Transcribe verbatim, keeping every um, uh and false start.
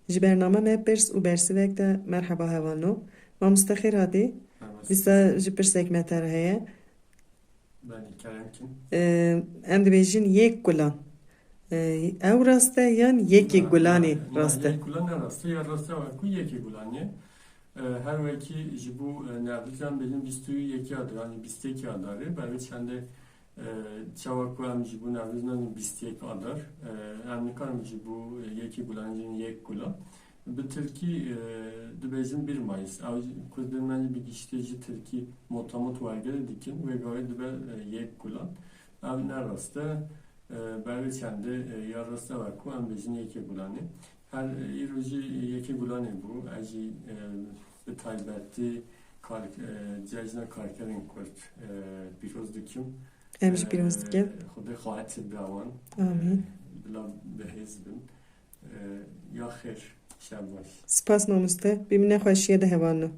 Ji bername me pirs û bersivek de merheba hevalno. Mamoste xêr hatî. Dîsa ji pirsek me te re heye. Belê, kerem kin. Ee, em dibêjin yek gulan. Ee, ew rast e yan yekê gulanê rast e? Yek gulan ne rast e, ya rast e wekî yekê gulanê. Ee, her wekî ji bo, e, Newrozan bêjin bîst û yekê Adar, yanî bîst û yekê Adarê, belê çendê, e, çawa ku em ji bo Newrozan bîst û yek Adar, e, em nikarin ji bo, e, yekê gulanê jî yek gulan. Bi tirkî, e, dibêjin bir Mayıs. Ew jî, kurdên me jî bi giştî ji tirkî motamot wergere dikin, wê gavê dibe, e, yek gulan. Ev ne rast e. E, belê çendê, e, ya rast e wekî em bêjin yekê gulanê. Her, e, îro jî yekê gulanê bû. Ez jî, e, bi taybetî kar-, e, Cejna Karkerên Kurd, e, pîroz dikim. Em jî pîroz dikin. E, Xwedê xatir be wan. Amîn. E, bila bi hêz bin. E, ya xêr, şev baş. Spas mamoste. Bimîne xweşiyê de hevalno.